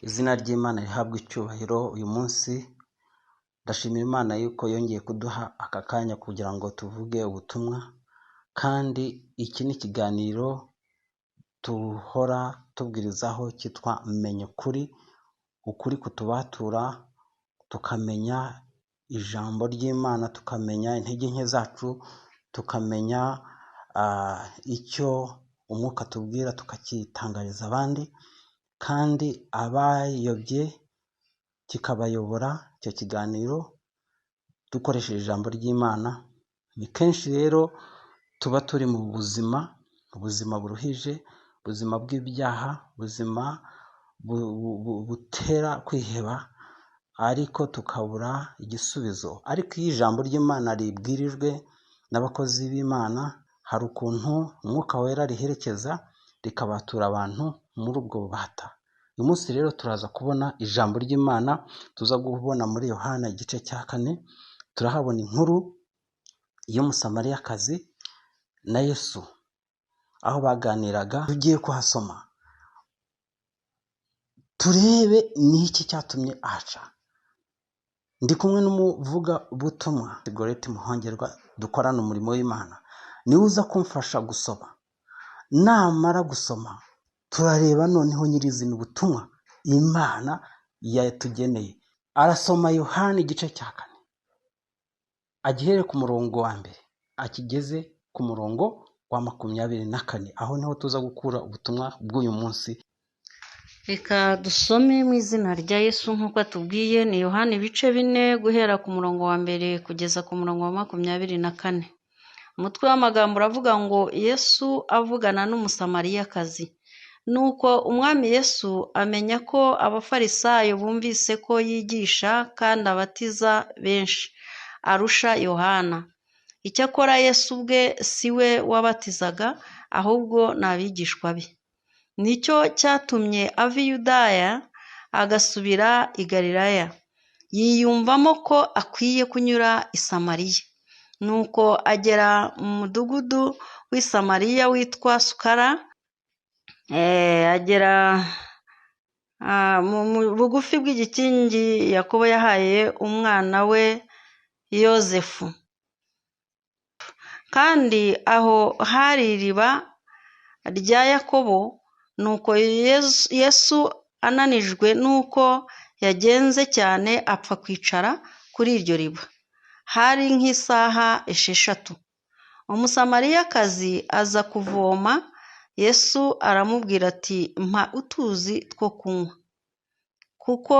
Izina ry'Imana rihabwe icyubahiro. Uyu munsi ndashimira Imana yuko yongeye kuduha aka kanya kugira ngo tuvuge ubutumwa, kandi iki ni ikiganiro tuhora tubwirizaho cyitwa Menya Ukuri, ukuri kutubatura, tukamenya ijambo ry'Imana, tukamenya intege nke zacu, tukamenya icyo umwuka atubwira tukakitangariza abandi, kandi abayobye kikabayobora icyo kiganiro dukoresheje ijambo ry'Imana. Ni kenshi rero tuba turi mu buzima, ubuzima buruhije, ubuzima bw'ibyaha, ubuzima butera kwiheba, ariko tukabura igisubizo. Ariko iyo ijambo ry'Imana ribwirijwe n'abakozi b'Imana, hari ukuntu umwuka wera riherekeza rikabatura abantu muri ubwo bubata. Uyu munsi rero turaza kubona ijambo ry'Imana tuza kubona muri Yohana igice cya 4, turahabona inkuru y'Umusamariyakazi na Yesu, aho baganiraga. Tugiye kuhasoma turebe ni iki cyatumye ahaca. Ndi kumwe n'umuvugabutumwa Goreti Muhongerwa, dukorana umurimo w'Imana, niwe uza kumfasha gusoma. Namara gusoma turareba noneho nyirizina ubutumwa Imana yatugeneye. Arasoma Yohana igice cya 4, agihere ku murongo wa 1 akigeze ku murongo wa 24. Aho niho tuza gukura ubutumwa bw'uyu munsi. Reka dusome mu izina rya Yesu nk'uko atubwiye. Ni Yohana ibice 4 guhera ku murongo wa 1 kugeza ku murongo wa 24. Umutwe w'amagambo uravuga ngo Yesu avugana n'Umusamariyakazi. Nuko Umwami Yesu amenya ko Abafarisayo bumvise ko yigisha kandi abatiza benshi arusha Yohana. Icyakora Yesu ubwe si we wabatizaga, ahubwo ni abigishwa be. Nicyo cyatumye ava i Yudaya agasubira i Galilaya, yiyumvamo ko akwiye kunyura i Samariya. Nuko agera mu mudugudu w'i Samariya witwa Sukara, agera mu bugufi bw'igikingi Yakobo yahaye umwana we Yozefu. Kandi aho hari iriba rya Yakobo. Nuko Yesu ananijwe n'uko yagenze cyane apfa kwicara kuri iryo riba. Hari nk'isaha 6. Umusamariyakazi aza kuvoma. Yesu aramubwira ati: "Mpa utuzi two kunywa," kuko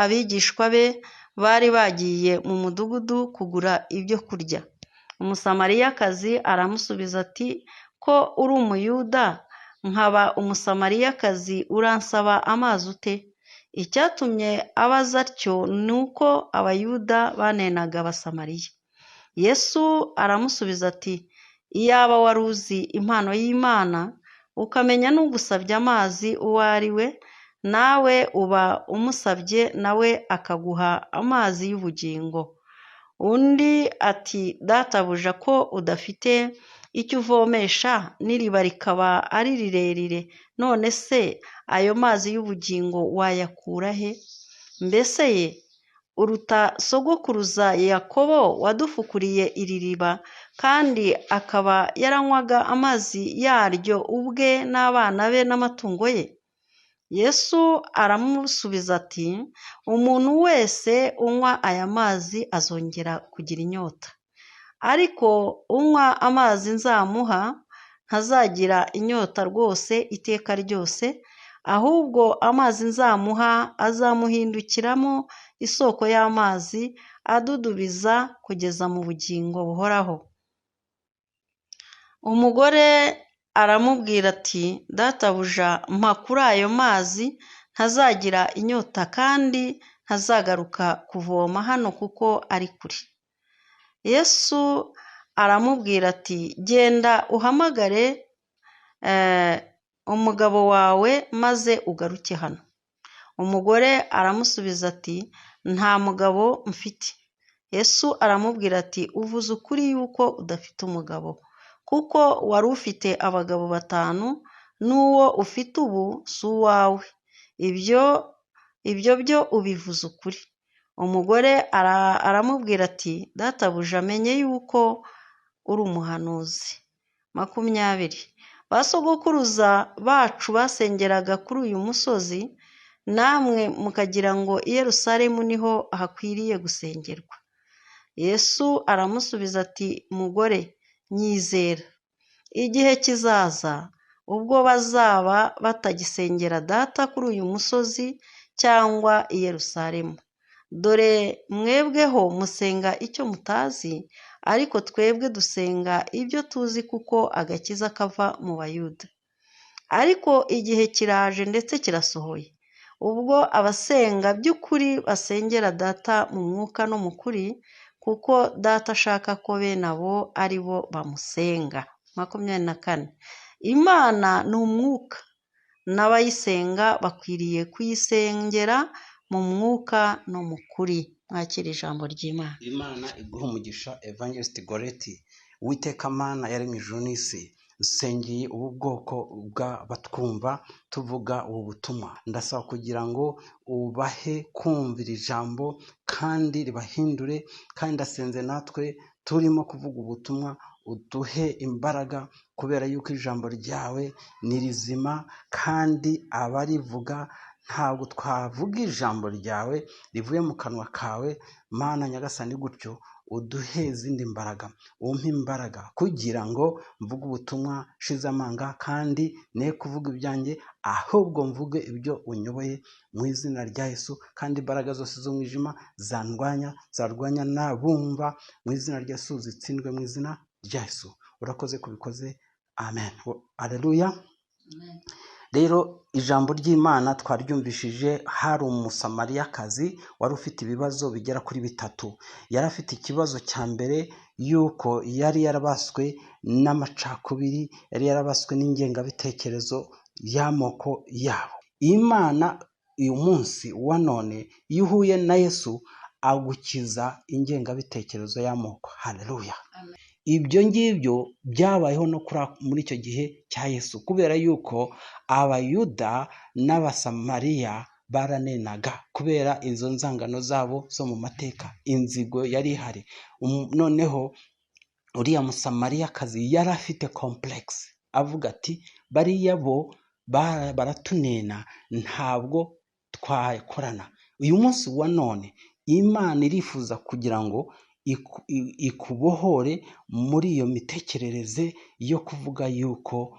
abigishwa be bari bagiye mu mudugudu kugura ibyo kurya. Umusamariyakazi aramusubiza ati: "Ko uri Umuyuda nkaba Umusamariyakazi, uransaba amazi ute?" Icyatumye abaza atyo ni uko Abayuda banenaga Abasamariya. Yesu aramusubiza ati: "Iyaba wari uzi impano y'Imana, ukamenya n'ugusabye amazi uwo ari we, nawe uba umusabye, nawe akaguha amazi y'ubugingo." Undi ati: "Databuja, ko udafite icyo uvomesha, n'iriba rikaba ari rirerire, none se ayo mazi y'ubugingo wayakura he? Mbese ye uruta sogokuruza Yakobo wadufukuriye iri riba, kandi akaba yaranywaga amazi yaryo ubwe n'abana be n'amatungo ye?" Yesu aramusubiza ati: "Umuntu wese unywa aya mazi azongera kugira inyota, ariko unywa amazi nzamuha ntazagira inyota rwose iteka ryose, ahubwo amazi nzamuha azamuhindukiramo isoko y'amazi adudubiza kugeza mu bugingo buhoraho." Umugore aramubwira ati: "Databuja, mpa kuri ayo mazi ntazagira inyota kandi ntazagaruka kuvoma hano kuko ari kure." Yesu aramubwira ati: "Genda uhamagare umugabo wawe maze ugaruke hano." Umugore aramusubiza ati: "Nta mugabo mfite." Yesu aramubwira ati: "Uvuze ukuri yuko udafite umugabo, kuko wari ufite abagabo 5, n'uwo ufite ubu si uwawe. Ibyo Ibyo byo ubivuze ukuri. Umugore aramubwira ati: Databuja, menye yuko uri umuhanuzi. 20. Ba sogokuruza bacu basengeraga kuri uyu musozi, namwe mukagira ngo i Yerusalemu niho hakwiriye gusengerwa. Yesu aramusubiza ati: Mugore, nyizera, igihe kizaza ubwo bazaba batagisengera Data kuri uyu musozi cyangwa i Yerusalemu. Dore mwebweho musenga icyo mutazi, ariko twebwe dusenga ibyo tuzi kuko agakiza kava mu Bayuda. Ariko igihe kiraje ndetse kirasohoye, ubwo abasenga by'ukuri basengera Data mu mwuka no mu kuri, kuko Data ashaka ko bene abo ari bo bamusenga. 24. Imana ni umwuka, n'abayisenga bakwiriye kuyisengera mu mwuka no mu kuri. Mwakira ijambo ry'Imana. Imana iguha umugisha, Evangelist Goreti. Uwiteka Mana yaremye ijuru n'isi, nsengeye ubu bwoko bw'abatwumva tuvuga ubu butumwa, ndasaba kugira ngo ubahe kumvira ijambo kandi ribahindure, kandi ndasenze natwe turimo kuvuga ubutumwa uduhe imbaraga, kubera yuko ijambo ryawe ni rizima kandi abarivuga ntabwo twavuga ijambo ryawe rivuye mu kanwa kawe. Mana Nyagasani, gutyo uduhe izindi mbaraga, umpe imbaraga kugira ngo mvuge ubutumwa nshize amanga, kandi ne kuvuga ibyanjye, ahubwo mvuge ibyo unyoboye mu izina rya Yesu. Kandi imbaraga zose z'umwijima zandwanya, zarwanya n'abumva, mu izina rya Yesu zitsindwe mu izina rya Yesu. Urakoze kubikoze, amen, aleluya. Rero ijambo ry'Imana twaryumvishije. Hari Umusamariyakazi wari ufite ibibazo bigera kuri bitatu. Yari afite ikibazo cya mbere y'uko yari yarabaswe n'amacakubiri, yari yarabaswe n'ingengabitekerezo y'amoko yabo. Imana uyu munsi wa none, iyo uhuye na Yesu agukiza ingengabitekerezo y'amoko. Haleluya. Ibyo ngibyo byabayeho no muri icyo gihe cya Yesu, kubera yuko Abayuda n'Abasamariya baranenaga kubera izo nzangano zabo zo mu mateka, inzigo yari ihari. Noneho uriya Musamariyakazi yari afite complexe, avuga ati: bariya bo baratunena, ntabwo twakorana. Uyu munsi wa none Imana irifuza kugira ngo ikubohore muri iyo mitekerereze yo kuvuga yuko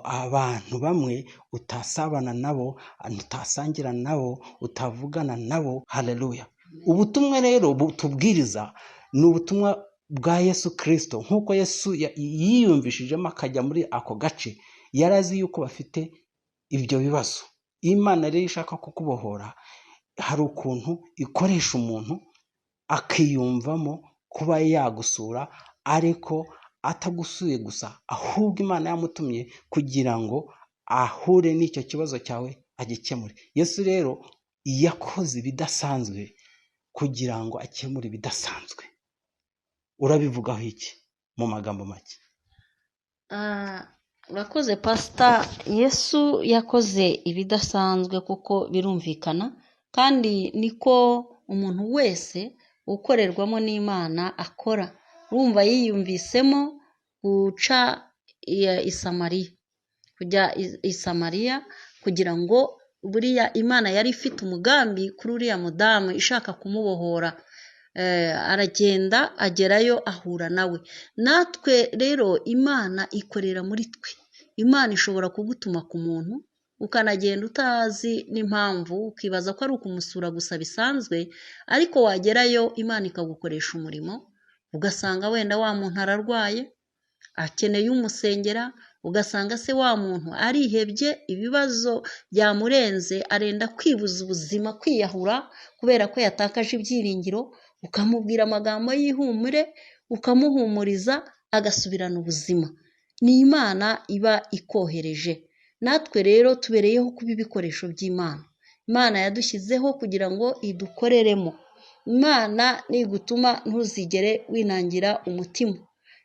abantu bamwe utasabana nabo, utasangira nabo, utavugana nabo. Haleluya. Ubutumwa rero tubwiriza ni ubutumwa bwa Yesu Kirisito. Nk'uko Yesu yiyumvishijemo akajya muri ako gace, yari azi yuko bafite ibyo bibazo. Imana rero ishaka kukubohora, hari ukuntu ikoresha umuntu akiyumvamo kuba yagusura, ariko atagusuye gusa, ahubwo Imana yamutumye kugira ngo ahure n'icyo kibazo cyawe agikemure. Yesu rero yakoze ibidasanzwe kugira ngo akemure ibidasanzwe. Urabivugaho iki mu magambo make? Urakoze, Pasita. Yesu yakoze ibidasanzwe kuko birumvikana, kandi niko umuntu wese ukorerwamo n'Imana akora. Urumva yiyumvisemo guca i Samariya, kujya i Samariya, kugira ngo buriya Imana yari ifite umugambi kuri uriya mudamu ishaka kumubohora. Aragenda agerayo ahura nawe. Natwe rero Imana ikorera muri twe. Imana ishobora kugutuma ku muntu ukanagenda utazi n'impamvu, ukibaza ko ari ukumusura gusa bisanzwe, ariko wagerayo Imana ikagukoresha umurimo, ugasanga wenda wa muntu ararwaye, akeneye umusengera, ugasanga se wa muntu arihebye, ibibazo byamurenze, arenda kwibuza ubuzima, kwiyahura kubera ko yatakaje ibyiringiro, ukamubwira amagambo y'ihumure, ukamuhumuriza, agasubirana ubuzima. Ni Imana iba ikohereje. Natwe rero tubereyeho kuba ibikoresho by'Imana. Imana yadushyizeho kugira ngo idukoreremo. Imana nigutuma ntuzigere winangira umutima.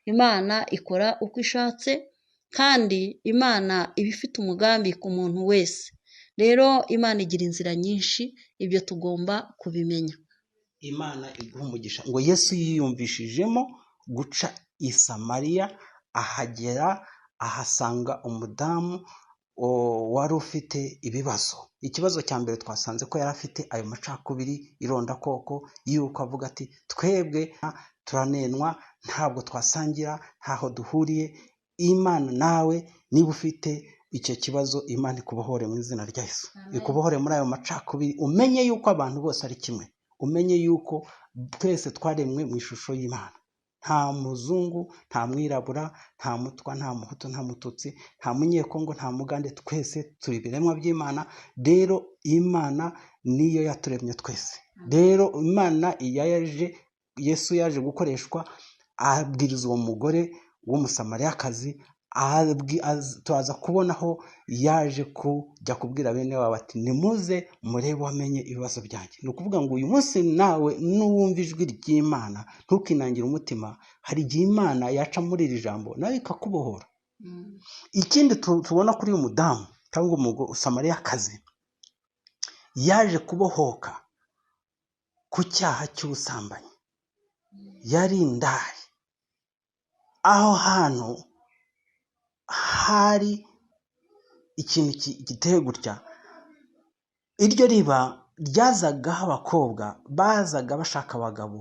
Imana ikora uko ishatse, kandi Imana iba ifite umugambi ku muntu wese. Rero Imana igira inzira nyinshi, ibyo tugomba kubimenya. Imana iguha umugisha. Ngo Yesu yiyumvishijemo guca i Samariya, ahagera ahasanga umudamu wari ufite ibibazo. Ikibazo cya mbere twasanze ko yari afite ayo macakubiri, irondakoko, yuko avuga ati twebwe turanenwa, ntabwo twasangira, ntaho duhuriye. Imana nawe niba ufite icyo kibazo, Imana ikubohore mu izina rya Yesu, ikubohore muri ayo macakubiri, umenye yuko abantu bose ari kimwe, umenye yuko twese twaremwe mu ishusho y'Imana. Nta muzungu, nta mwirabura, nta mutwa, nta muhutu, nta mututsi, nta munyekongo, nta mugande, twese turi ibiremwa by'Imana. Rero Imana niyo yaturemye twese. Rero Imana yaje, Yesu yaje gukoreshwa abwiriza uwo mugore w'Umusamariyakazi, turaza kubona aho yaje kujya kubwira bene wabo ati nimuze murebe wamenye ibibazo byanjye. Ni ukuvuga ngo uyu munsi nawe nuwumva ijwi ry'Imana ntukinangire umutima, hari igihe Imana yaca muri iri jambo nawe ikakubohora. Ikindi tubona kuri uyu mudamu cyangwa Umusamariyakazi, yaje kubohoka ku cyaha cy'ubusambanyi. Yari indaya. Aho hantu hari ikintu giteye gutya, iryo riba ryazagaho abakobwa bazaga bashaka abagabo,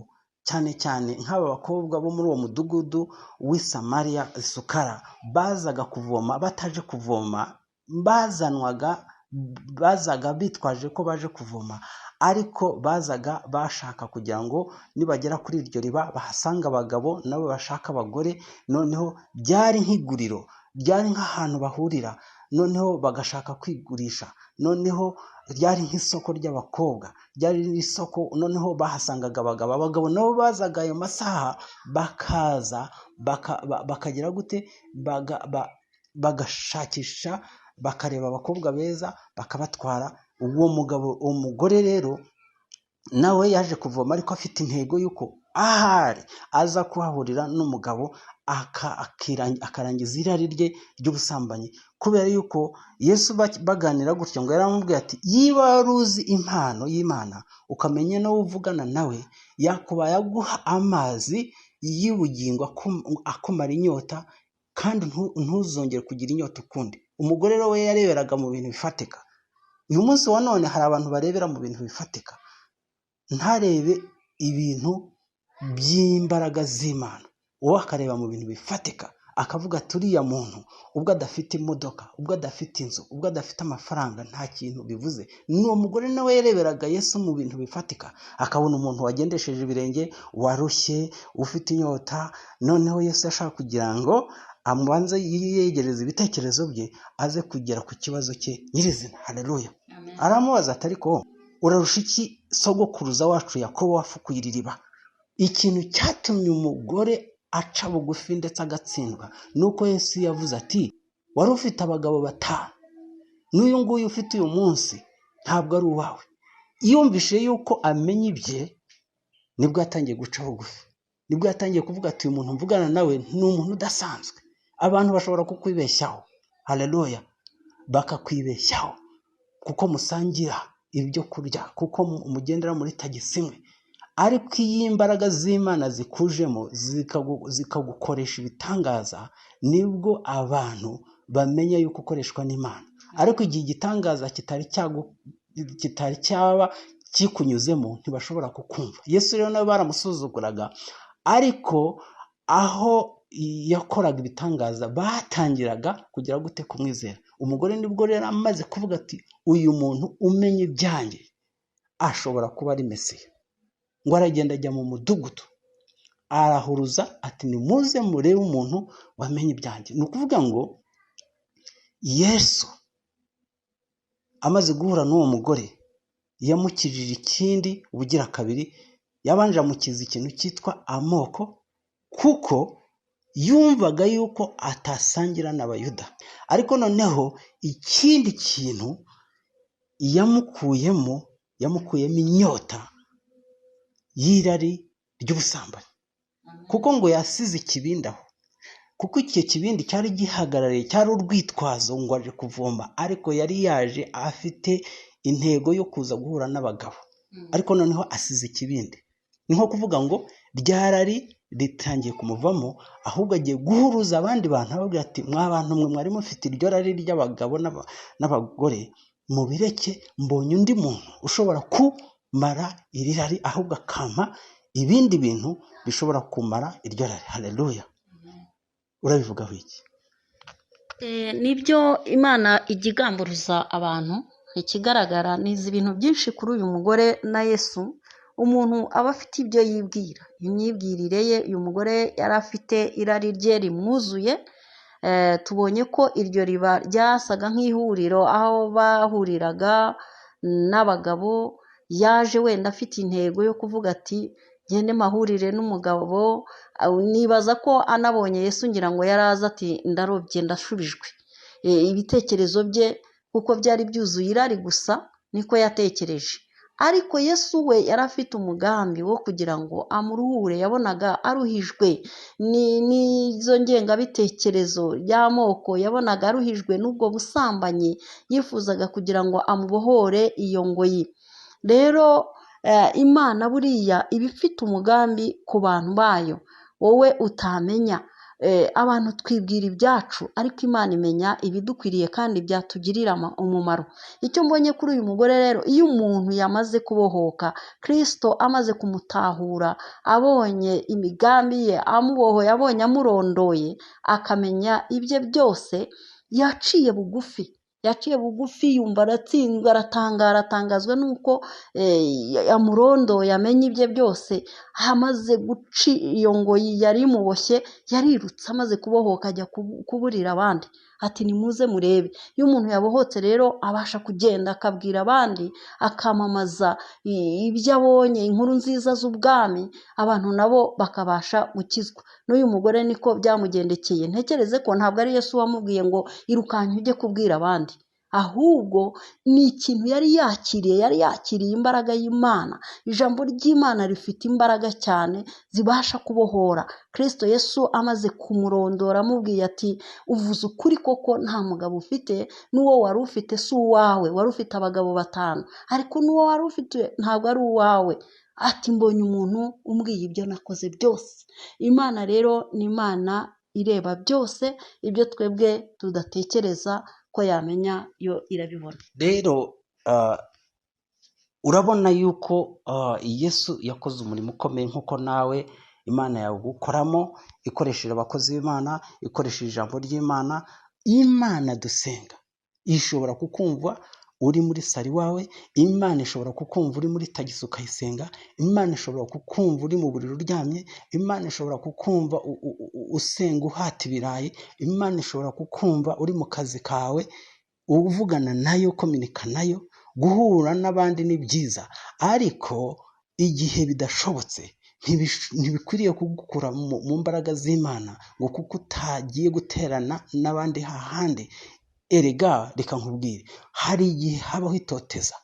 cyane cyane nk'aba bakobwa bo muri uwo mudugudu w'i Samariya Sukara, bazaga kuvoma bataje kuvoma, bazanwaga, bazaga bitwaje ko baje kuvoma, ariko bazaga bashaka kugira ngo nibagera kuri iryo riba bahasanga abagabo nabo bashaka abagore. Noneho byari nk'iguriro, byari nk'ahantu bahurira, noneho bagashaka kwigurisha. Noneho ryari nk'isoko ry'abakobwa, ryari isoko, noneho bahasangaga abagabo. Abagabo nabo bazaga ayo masaha, bakaza bakagira gute, bagashakisha, bakareba abakobwa beza bakabatwara. Uwo mugabo, uwo mugore rero nawe yaje kuvoma, ariko afite intego y'uko ahari aza kuhahurira n'umugabo akarangiza irari rye ry'ubusambanyi. Kubera yuko Yesu baganira gutyo, ngo yaramubwiye ati yiba wari uzi impano y'Imana ukamenya n'uwo uvugana nawe, yakubaye aguha amazi y'ubugingo akumara inyota, kandi ntuzongere kugira inyota ukundi. Umugore rero we yareberaga mu bintu bifatika. Uyu munsi wa none hari abantu barebera mu bintu bifatika, ntarebe ibintu by'imbaraga z'Imana, uwo akareba mu bintu bifatika, akavuga ati uriya muntu ubwo adafite imodoka, ubwo adafite inzu, ubwo adafite amafaranga, nta kintu bivuze. N'uwo mugore nawe yareberaga Yesu mu bintu bifatika, akabona umuntu wagendesheje ibirenge, warushye, ufite inyota. Noneho Yesu yashaka kugira ngo amubanze yiyegereze ibitekerezo bye, aze kugera ku kibazo cye nyirizina. Haleluya. Aramubaza ati ariko urarusha iki sogokuruza wacu Yakobo wafukuye iri riba? Ikintu cyatumye umugore aca bugufi ndetse agatsindwa ni uko Yesu yavuze ati wari ufite abagabo 5, n'uyu nguyu ufite uyu munsi ntabwo ari uwawe. Yumvise yuko amenya ibye, nibwo yatangiye guca bugufi, nibwo yatangiye kuvuga ati uyu muntu mvugana nawe ni umuntu udasanzwe. Abantu bashobora kukwibeshyaho, haleluya, bakakwibeshyaho kuko musangira ibyo kurya, kuko mugendera muri tagisi imwe, ariko iyo imbaraga z'Imana zikujemo zikagukoresha ibitangaza, nibwo abantu bamenya yuko ukoreshwa n'Imana. Ariko igihe igitangaza kitari cyaba kikunyuzemo, ntibashobora kukumva. Yesu rero nabo baramusuzuguraga, ariko aho yakoraga ibitangaza batangiraga kugira gute kumwizera. Umugore nibwo rero amaze kuvuga ati uyu muntu umenye ibyanjye ashobora kuba ari Mesiya, ngo aragenda ajya mu mudugudu arahuruza ati nimuze murebe umuntu wamenye ibyanjye. Ni ukuvuga ngo Yesu amaze guhura n'uwo mugore yamukijije ikindi ubugira kabiri, yabanje amukiza ikintu cyitwa amoko, kuko yumvaga yuko atasangira n'Abayuda. Ariko noneho ikindi kintu yamukuyemo inyota y'irari ry'ubusambanyi, kuko ngo yasize ikibindi aho. Kuko icyo kibindi cyari gihagarariye, cyari urwitwazo ngo aje kuvoma, ariko yari yaje afite intego yo kuza guhura n'abagabo, ariko noneho asize ikibindi. Ni nko kuvuga ngo ryarari ritangiye kumuvamo, ahubwo agiye guhuruza abandi bantu ababwira ati mwa bantu mwe mwari mufite iryo rari ry'abagabo n'abagore, mubireke, mbonye undi muntu ushobora kumara iri rari, ahubwo akampa ibindi bintu bishobora kumara iryo rari. Haleluya! Urabivugaho iki? Nibyo, Imana ijya igamburuza abantu. Ikigaragara nizi ibintu byinshi kuri uyu mugore na Yesu. Umuntu aba afite ibyo yibwira, imyibwirire ye. Uyu mugore yari afite irari rye rimwuzuye. Tubonye ko iryo riba ryasaga nk'ihuriro aho bahuriraga n'abagabo. Yaje wenda afite intego yo kuvuga ati ngende mpahurire n'umugabo. Nibaza ko anabonye Yesu ngira ngo yari azi ati ndarobye, ndashubijwe. Ibitekerezo bye kuko byari byuzuye irari gusa, niko yatekereje. Ariko Yesu we yari afite umugambi wo kugira ngo amuruhure. Yabonaga aruhijwe n'izo ngengabitekerezo y'amoko, yabonaga aruhijwe n'ubwo busambanyi, yifuzaga kugira ngo amubohore iyo ngoyi. Rero Imana buriya iba ifite umugambi ku bantu bayo wowe utamenya. Abantu twibwira ibyacu, ariko Imana imenya ibidukwiriye kandi byatugirira umumaro. Icyo mbonye kuri uyu mugore rero, iyo umuntu yamaze kubohoka, Kristo amaze kumutahura, abonye imigambi ye, amubohoye, abonye amurondoye, akamenya ibye byose, yaciye bugufi. Yaciye bugufi, yumva aratsinzwe, aratangara, atangazwa n'uko amurondoye, amenye ibye byose. Amaze guca iyo ngoyi yari imuboshye, yarirutse amaze kubohoka ajya kuburira abandi ati nimuze murebe. Iyo umuntu yabohotse rero abasha kugenda akabwira abandi, akamamaza ibyo abonye, inkuru nziza z'ubwami, abantu nabo bakabasha gukizwa. N'uyu mugore niko byamugendekeye. Ntekereze ko ntabwo ari Yesu wamubwiye ngo irukanke ujye kubwira abandi, ahubwo ni ikintu yari yakiriye, yari yakiriye imbaraga y'Imana. Ijambo ry'Imana rifite imbaraga cyane zibasha kubohora. Kristo Yesu amaze kumurondora amubwiye ati uvuze ukuri koko, nta mugabo ufite, n'uwo wari ufite si uwawe, wari ufite abagabo 5, ariko n'uwo wari ufite ntabwo ari uwawe. Ati mbonye umuntu umbwiye ibyo nakoze byose. Imana rero ni Imana ireba byose, ibyo twebwe tudatekereza ko yamenya yo irabibona. Rero urabona yuko Yesu yakoze umurimo ukomeye, nk'uko nawe Imana yawukoramo ikoresheje abakozi b'Imana, ikoresheje ijambo ry'Imana. Imana dusenga ishobora kukumva uri muri sari wawe, Imana ishobora kukumva uri muri tagisi ukayisenga, Imana ishobora kukumva uri mu buriri uryamye, Imana ishobora kukumva usenga uhata ibirayi, Imana ishobora kukumva uri mu kazi kawe uvugana nayo, kominika nayo. Guhura n'abandi ni byiza, ariko igihe bidashobotse ntibikwiriye kugukura mu mbaraga z'Imana ngo kuko utagiye guterana n'abandi hahandi. Erega reka nkubwire, hari igihe habaho itoteza,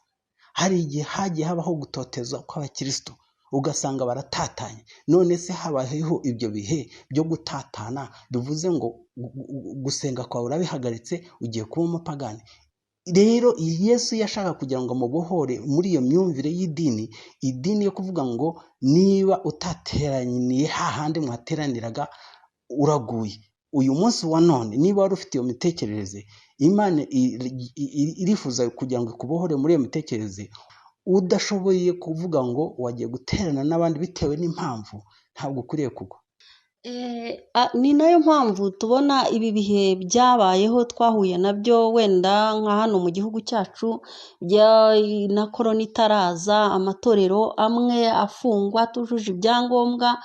hari igihe hagiye habaho gutotezwa kw'abakristo, ugasanga baratatanye. None se habayeho ibyo bihe byo gutatana, bivuze ngo gusenga kwawe urabihagaritse, ugiye kuba umupagani? Rero Yesu yashaka kugira ngo amubohore muri iyo myumvire y'idini, idini yo kuvuga ngo niba utateraniye hahandi mwateraniraga uraguye. Uyu munsi wa none niba wari ufite iyo mitekerereze, Imana irifuza kugira ngo ikubohore muri iyo mitekerereze. Udashoboye kuvuga ngo wagiye guterana n'abandi bitewe n'impamvu, ntabwo ukwiriye kugwa. Ni nayo mpamvu tubona ibi bihe byabayeho twahuye nabyo, wenda nka hano mu gihugu cyacu na korona itaraza, amatorero amwe afungwa atujuje ibyangombwa,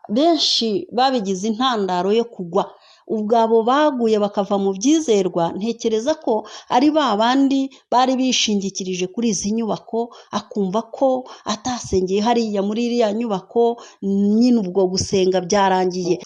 benshi babigize intandaro yo kugwa. Ubwabo baguye bakava mu byizerwa. Ntekereza ko ari ba bandi bari bishingikirije kuri izi nyubako, akumva ko atasengeye hariya muri iriya nyubako nyine ubwo gusenga byarangiye.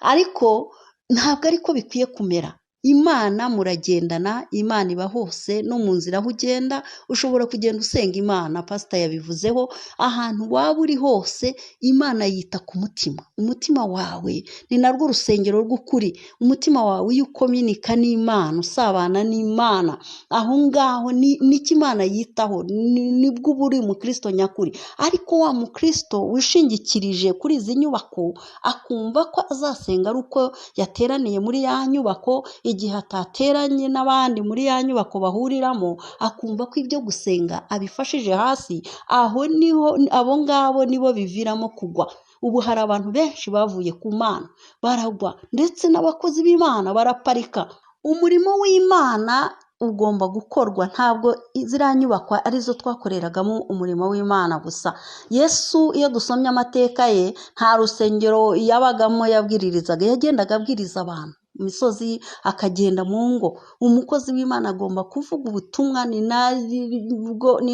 Ariko ntabwo ariko bikwiye kumera. Imana muragendana, Imana iba hose, no mu nzira aho ugenda ushobora kugenda usenga Imana. Pasita yabivuzeho, ahantu waba uri hose Imana yita ku mutima. Umutima wawe ni narwo rusengero rw'ukuri. Umutima wawe iyo ukominika n'Imana, usabana n'Imana, aho ngaho nicyo Imana yitaho, nibwo uba uri umukristo nyakuri. Ariko wa mukristo wishingikirije kuri izi nyubako, akumva ko azasenga ari uko yateraniye muri ya nyubako, igihe atateranye n'abandi muri ya nyubako bahuriramo, akumva ko ibyo gusenga abifashije hasi, aho niho abo ngabo nibo biviramo kugwa. Ubu hari abantu benshi bavuye ku Mana baragwa, ndetse n'abakozi b'Imana baraparika. Umurimo w'Imana ugomba gukorwa, ntabwo ziriya nyubako arizo twakoreragamo umurimo w'Imana gusa. Yesu iyo dusomye amateka ye, nta rusengero yabagamo yabwiririzaga, yagendaga abwiriza abantu imisozi, akagenda mu ngo. Umukozi w'Imana agomba kuvuga ubutumwa, ni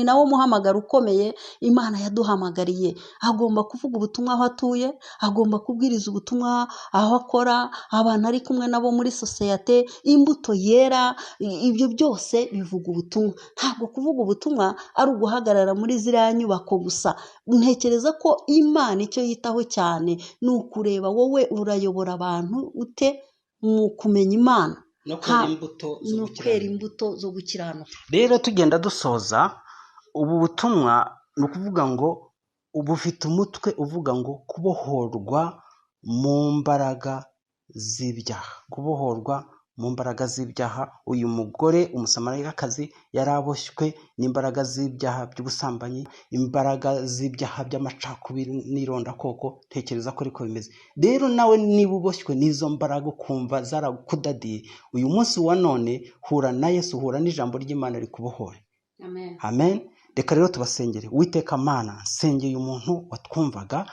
nawo muhamagaro ukomeye Imana yaduhamagariye. Agomba kuvuga ubutumwa aho atuye, agomba kubwiriza ubutumwa aho akora, abantu ari kumwe nabo muri sosiyete, imbuto yera, ibyo byose bivuga ubutumwa. Ntabwo kuvuga ubutumwa ari uguhagarara muri ziriya nyubako gusa. Ntekereza ko Imana icyo yitaho cyane ni ukureba wowe urayobora abantu ute mu kumenya Imana, no kwera imbuto zo no kwera gukiranuka. imbuto zo gukiranuka. Rero tugenda dusoza ubu butumwa, ni ukuvuga ngo bufite umutwe uvuga ngo kubohorwa mu mbaraga z'ibyaha, kubohorwa mu mbaraga z'ibyaha. Uyu mugore umusamariyakazi yari aboshywe n'imbaraga z'ibyaha by'ubusambanyi, imbaraga z'ibyaha by'amacakubiri n'irondakoko. Tekereza ko ariko bimeze. Rero nawe niba uboshywe n'izo mbaraga ukumva zarakudadiye, uyu munsi wa none hura na Yesu, hura n'ijambo ry'Imana rikubohore. Amen. Amen. Reka rero tubasengere. Uwiteka Mana, nsengeye umuntu watwumvaga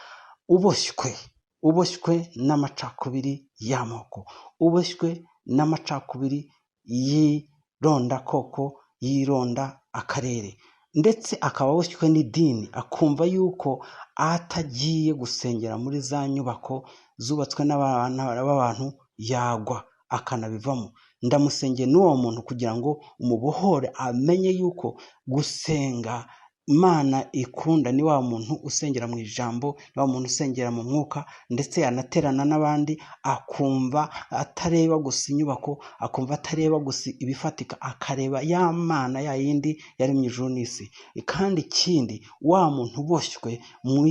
uboshywe n'amacakubiri y'amoko, uboshywe n'amacakubiri y'irondakoko, y'ironda akarere, ndetse akaba aboshywe n'idini, akumva yuko atagiye gusengera muri za nyubako zubatswe n'abana b'abantu yagwa akanabivamo. Ndamusengeye n'uwo muntu kugira ngo umubohore, amenye yuko gusenga Imana ikunda ni wa muntu usengera mu ijambo, ni wa muntu usengera mu mwuka, ndetse yanaterana n'abandi, akumva atareba gusa inyubako, akumva atareba gusa ibifatika, akareba ya Mana ya yindi yaremye ijuru n'isi. Kandi ikindi, wa muntu uboshywe mu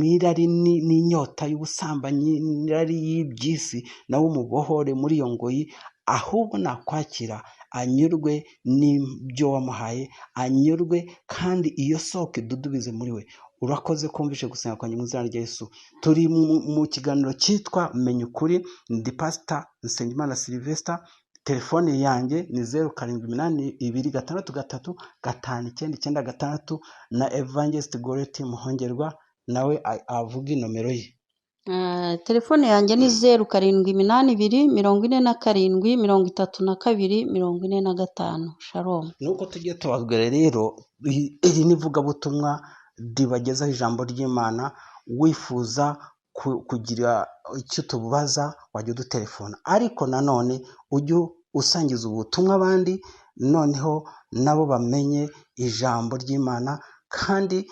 irari n'inyota y'ubusambanyi, n'irari y'iby'isi, nawe umubohore muri iyo ngoyi, ahubwo nakwakira anyurwe n'ibyo wamuhaye, anyurwe kandi iyo soko idudubize muri we. Urakoze kumvishe gusenga kwanjye mu izina rya Yesu. Turi mu kiganiro cyitwa Menya Ukuri. Ndi Pastor Nsengimana Sylvester. Telefone yanjye ni 0782635996, na Evangelist Goreti Muhongerwa nawe avuga inomero ye. Telefone yanjye ni 0782 47 32 45. Shalom. Nuko tujye tubabwira rero, iri ni ivugabutumwa ribagezaho ijambo ry'Imana. Wifuza kugira icyo tubaza wajya udutelefona, ariko nanone ujye usangiza ubutumwa abandi, noneho nabo bamenye ijambo ry'Imana. Kandi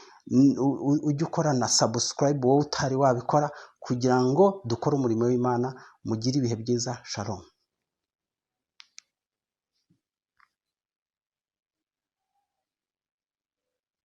ujye ukora na subscribe wowe utari wabikora, kugira ngo dukore umurimo w'Imana. Mugire ibihe byiza. Shalom.